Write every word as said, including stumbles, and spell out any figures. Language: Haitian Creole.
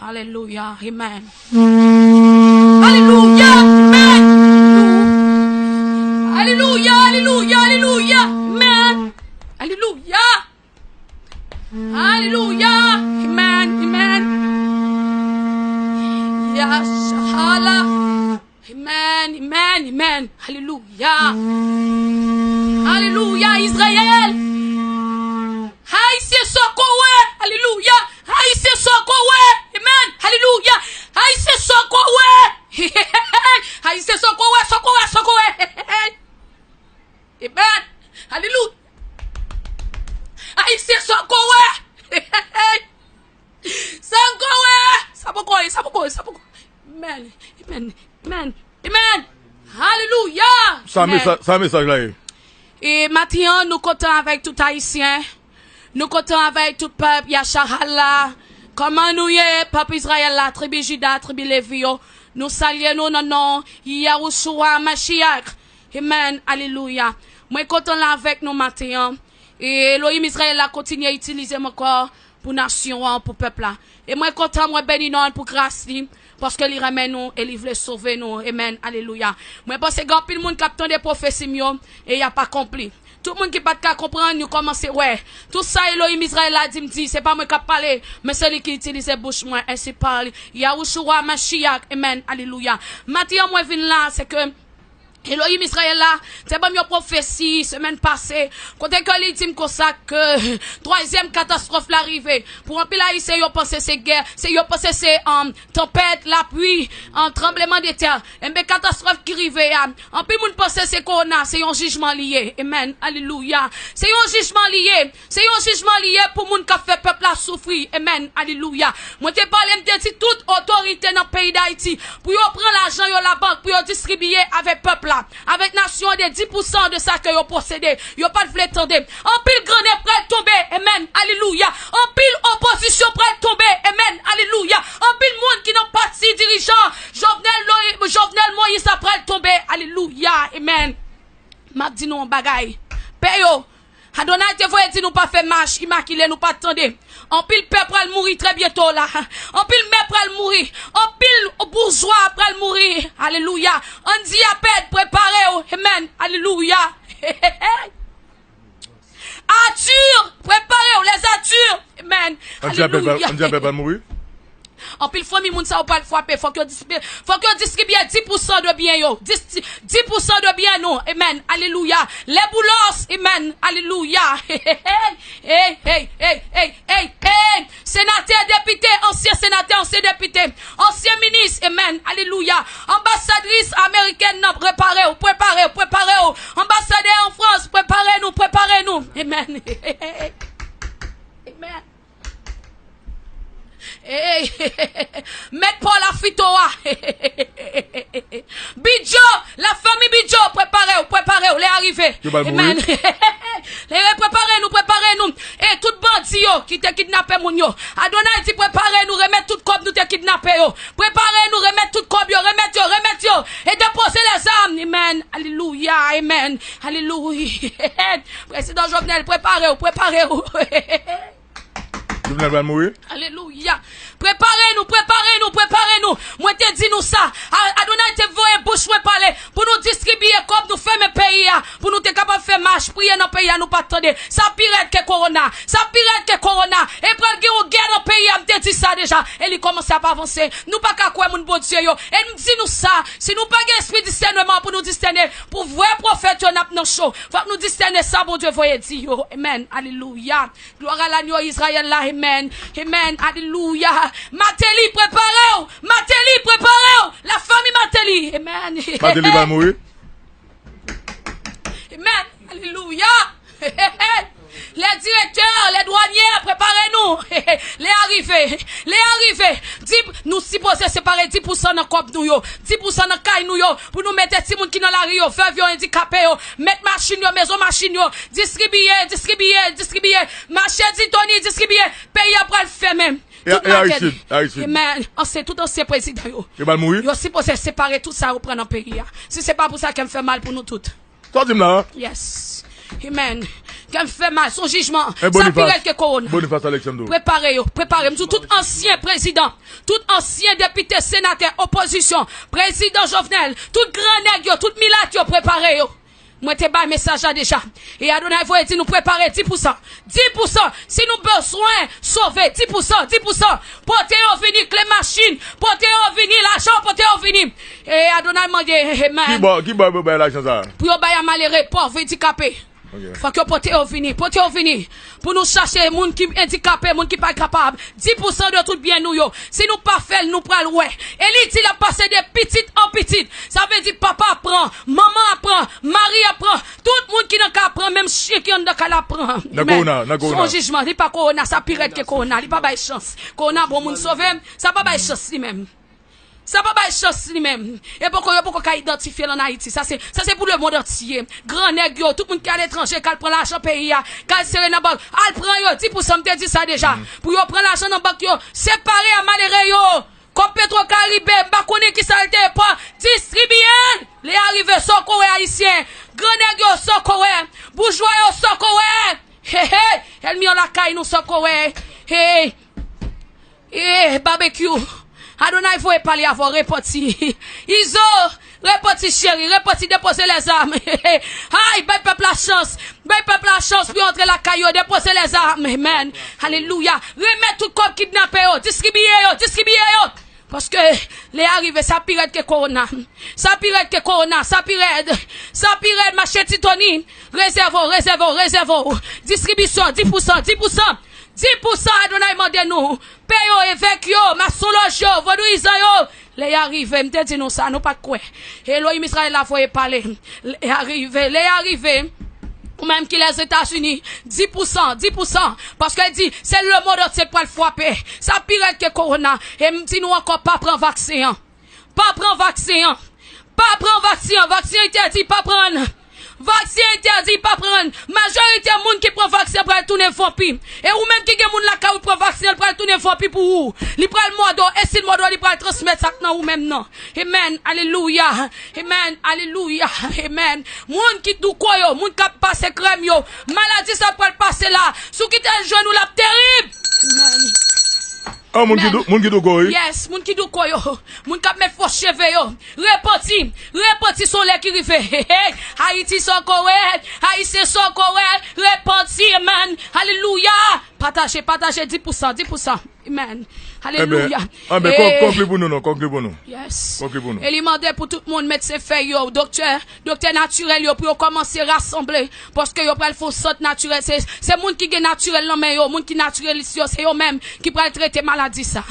Alelouya. Amen. Alelouya. Amen. Alelouya. Alelouya. Alelouya. Amen. Alelouya. Alelouya. Amen. Amen. Yashala. Amen. Amen. Amen. Alelouya. Alelouya. Izrayèl. Ayisyen sa w konnen. Alelouya. Ayisyen sa w konnen. Amen. Alelouya. Ayisyen sa w konnen. Ayisyen sa w konnen, sa w konnen, sa w konnen. Amen. Alelouya. Ayisyen sa w konnen. Sa w konnen. Sa poko ye, sa poko ye, sa poko ye. Amen. Amen. Amen. Amen. Alelouya. Sa mesaj, sa mesaj la ye. E maten an, nou kontan avèk tout Ayisyen. Nou kontan avèk tout pèp Yashahala. Kòman nou ye, pèp Izrayèl la, tribi Jida, tribi Levi yo? Nou salye nou nan non Yahushua Mashiach. Amen. Alelouya. Mwen kontan la avèk nou maten an. E Elohim Izrayèl la kontinye itilize m ankò pou nasyon an, pou pèp la. E mwen kontan, mwen beni non l pou gras li, paske li renmen nou e li vle sove nou. Amen. Alelouya. Mwen panse gen anpil moun k ap tande pwofesi m yo e y ap akonpli. Tout moun ki pa t ka konprann, yo kòmanse wè. Tout sa Elohim Izrayèl la di m di, se pa mwen k ap pale, men se li ki itilize bouch mwen, ensi pale Yahushua Mashiach. Amen. Alelouya. Maten an mwen vin la, se ke Elohim Izrayèl la te ban m yon pwofesi semèn pase, kote ke li di m konsa ke twazyèm katastwòf la rive. Pou anpil Ayisyen, yo panse se gè, se, yo panse se, um, tanpèt, lapli, um, tranblemanntè. Enben, katastwòf ki rive a, anpil moun panse se kowona, se yon jijman li ye. Amen. Alelouya. Se yon jijman li ye. Se yon jijman li ye pou moun k ap fè pèp la soufri. Amen. Alelouya. Mwen te pale, m te di tout otorite nan peyi Dayiti pou yo pran lajan yo labank, pou yo distribiye avèk pèp la, avèk nasyon an de dis pousan de sa ke yo posede. Yo pa t vle tande. Anpil grannen pral tonbe. Amen. Alelouya. Anpil opozisyon pral tonbe. Amen. Alelouya. Anpil moun ki nan pati dirijan Jovenel, Jovenel Moïse la pral tonbe. Alelouya. Amen. M ap di nou yon bagay. Pè yo, Adonay te voye di nou pa fè mach imakile, nou pa t tande. Anpil pè pral mouri trè byento la. Anpil mè pral mouri. Anpil boujwa pral mouri. Alelouya. Andy Apèd, prepare w. Amen. Alelouya. Arthur, prepare w. Les Arthur. Amen. Andy Apèd pral, alelouya. Andy Apèd pral mouri. Anpil fanmi moun sa yo pral frape. Fòk yo distribiye, fòk yo distribiye dis pousan de byen yo. Dis, dis pousan de byen nou. Amen. Alelouya. Les Boulos. Amen. Alelouya. Hey, hey, hey, hey, hey, hey. Senatè, depite, ansyen senatè, ansyen depite, ansyen minis. Amen. Alelouya. Anbasadris amerikèn nan, prepare w, prepare w, prepare w. Anbasadè an Frans, prepare nou, prepare nou. Amen. Amen. Hey, mèt Paul Afito a. Bidjo, la famille Bidjo, prepare w, prepare w, lè a rive. Yo ba l mouri. Amen. Lè, prepare nou, prepare nou. E tout bandi yo ki te kidnape moun yo. Adonay di prepare nou, remèt tout kòb nou te kidnape yo. Prepare nou, remèt tout kòb yo, remèt yo, remèt yo. E depoze lèzam. Amen. Alelouya, amen. Alelouya. Prezidan Jovenel, prepare w, prepare w. Jovenel pral mouri. Alelouya. Prepare nou, prepare nou, prepare nou. Mwen te di nou sa. A-, Adonay te voye bouch mwen pale pou nou distribiye kòb, nou fèmen peyi a, pou nou te kapab fè mach, priye nan peyi a, nou pa t tande. Sa pi rèd ke kowona. Sa pi rèd ke kowona. E pral gen yon gè nan peyi a, m te di sa deja. E li kòmanse ap avanse. Nou pa ka kwè moun Bondye yo. E m di nou sa, si nou pa gen espri distèneman pou nou distène, pou vrè pwofèt yo n ap nan cho. Fòk nou distène sa Bondye voye di yo. Amen. Alelouya. Glwa a lanyo Izrayèl la, amen. Amen. Alelouya. Mateli, prepare w. Mateli, prepare w. La fanmi Mateli. Amen. Mateli va mouri. Amen. Alelouya. Les directeurs, les douaniers, prepare nou. Lè a rive. Lè a rive. Di, nou sipoze separe dis pousan nan kòb nou yo. Dis pousan nan kay nou yo. Pou nou mete timoun ki nan lari yo, vèv yo, andikape yo. Mèt machin yo, mezon machin yo. Distribiye, distribiye, distribiye. Mache di Tony, distribiye. Peyi a pral fèmen. E, tout e Ayiti, Ayiti. Amen. Ansyen, tout ansyen prezidan yo. Yo pral mouri. Yo sipoze separe tout sa yo pran nan peyi a. Si se pa pou sa, kè m fè mal pou nou tout. Sa w di m la? Yes. Amen. Kè m fè mal, se yon jijman. Sa pi rèd ke kowona. Boniface Alexandro. Prepare yo, prepare. M di w, tout ansyen prezidan, tout ansyen depite, senatè, opozisyon, prezidan Jovenel, tout gran nèg yo, tout milat yo, prepare yo. Mwen te bay mesaj la deja. E Adonay voye di nou prepare dis pou san. Dis pou san. Si nou bezwen sove, dis pou san, dis pou san. Pote yo vini, kle machin. Pote yo vini, lajan, pote yo vini. E Adonay mande, amen. Ki bò, ki bò yo bay lajan sa a? Pou yo bay a malere, pòv, andikape. Ok. Fòk yo pote yo vini, pote yo vini. Pou nou chache moun ki andikape, moun ki pa kapab. Dis pou san de tout byen nou yo. Si nou pa fè l, nou pral wè. E li di l ap pase de pitit an pitit. Sa vle di papa ap pran, manman ap pran, mari ap pran. Tout moun ki nan kay ap pran, menm chen ki anndan kay la ap pran. Nan kowona, nan kowona. Se yon jijman, li pa kowona, sa pi rèd ke kowona. Li pa bay chans. Kowona bon moun sove, sa pa bay chans li menm. Sa pa bay chans li menm. E poko, yo poko ka idantifye l ann Ayiti. Sa se, sa se pou lemonn antye. Gran nèg yo, tout moun ki aletranje, k al pran lajan peyi a, k al sere nan bank. Al pran yo, dis pou san, m te di sa deja. Pou yo pran lajan nan bank yo, separe a malere yo. Kòb Petro Karibe, m pa konnen ki sa l te pran, distribiye l. Lè a rive, sa w ko wè ayisyen. Gran nèg yo, sa w ko wè. Boujwa yo, sa w ko wè. Hey, hey, ènmi an lakay nou, sa w ko wè. Hey. Eh, Babekyou, Adonay voye pale avè w, repanti. Izo, repanti cheri, repanti, depoze lèzam. Ay, bay pèp la chans, bay pèp la chans pou yo antre lakay yo, depoze lèzam. Amen. Alelouya. Remèt tout kòb kidnape yo, distribiye yo, distribiye yo. Paske lè a rive, sa pi rèd ke kowona. Sa pi rèd ke kowona, sa pi rèd. Sa pi rèd, mache Titoni. Rezève w, rezève w, rezève w. Distribisyon, dis pou san, dis pou san. Dis pou san Adonay mande nou. Peyo, evèk yo, masonlòj yo, vodouyizan yo. Lè a rive, m te di nou sa, nou pa t kwè. Elohim Israel la voye pale. Lè a rive, lè a rive. Ou menm ki Lèzetazini, dis pou san, dis pou san. Paske l di, se lemonn antye k pral frape. Sa pi rèd ke kowona. E m di nou ankò, pa pran vaksen an. Pa pran vaksen an. Pa pran vaksen an. Vaksen an entèdi, pa pran. Vaksen an entèdi, pa pran. Majorite moun ki pran vaksen an pral tounen vanpi. E ou menm ki gen moun lakay ou pran vaksen an, l pral tounen vanpi pou ou. Li pral mòde w. E si l mòde w, li pral transmèt sa k nan ou menm nan. Amen. Alelouya. Amen. Alelouya. Amen. Moun ki douko yo, moun k ap pase krèm yo, maladi sa pral pase la. Si w kite l jwenn ou, l ap terib. Amen. Ah, moun ki dou-, moun ki douko, wi. Yes, moun ki douko yo. Moun k ap met fo cheve yo. Repanti. Repanti se yon lè ki rive. Hey, hey. Ayiti sa w ko wè. Ayisyen sa w ko wè. Repanti, amen. Alelouya. Pataje, pataje, dis pou san, dis pou san. Amen. Alelouya. Anben, kon-, konkli pou nou, non, konkli pou nou. Yes. Konkli pou nou. E li mande pou tout moun, medsen fèy yo, doktè, doktè natirèl yo, pou yo kòmanse rasanble. Paske yo pral fè yon sant natirèl. Se, se moun ki gen natirèl nan men yo, moun ki natirèlis yo, se yo menm ki pral trete maladi sa.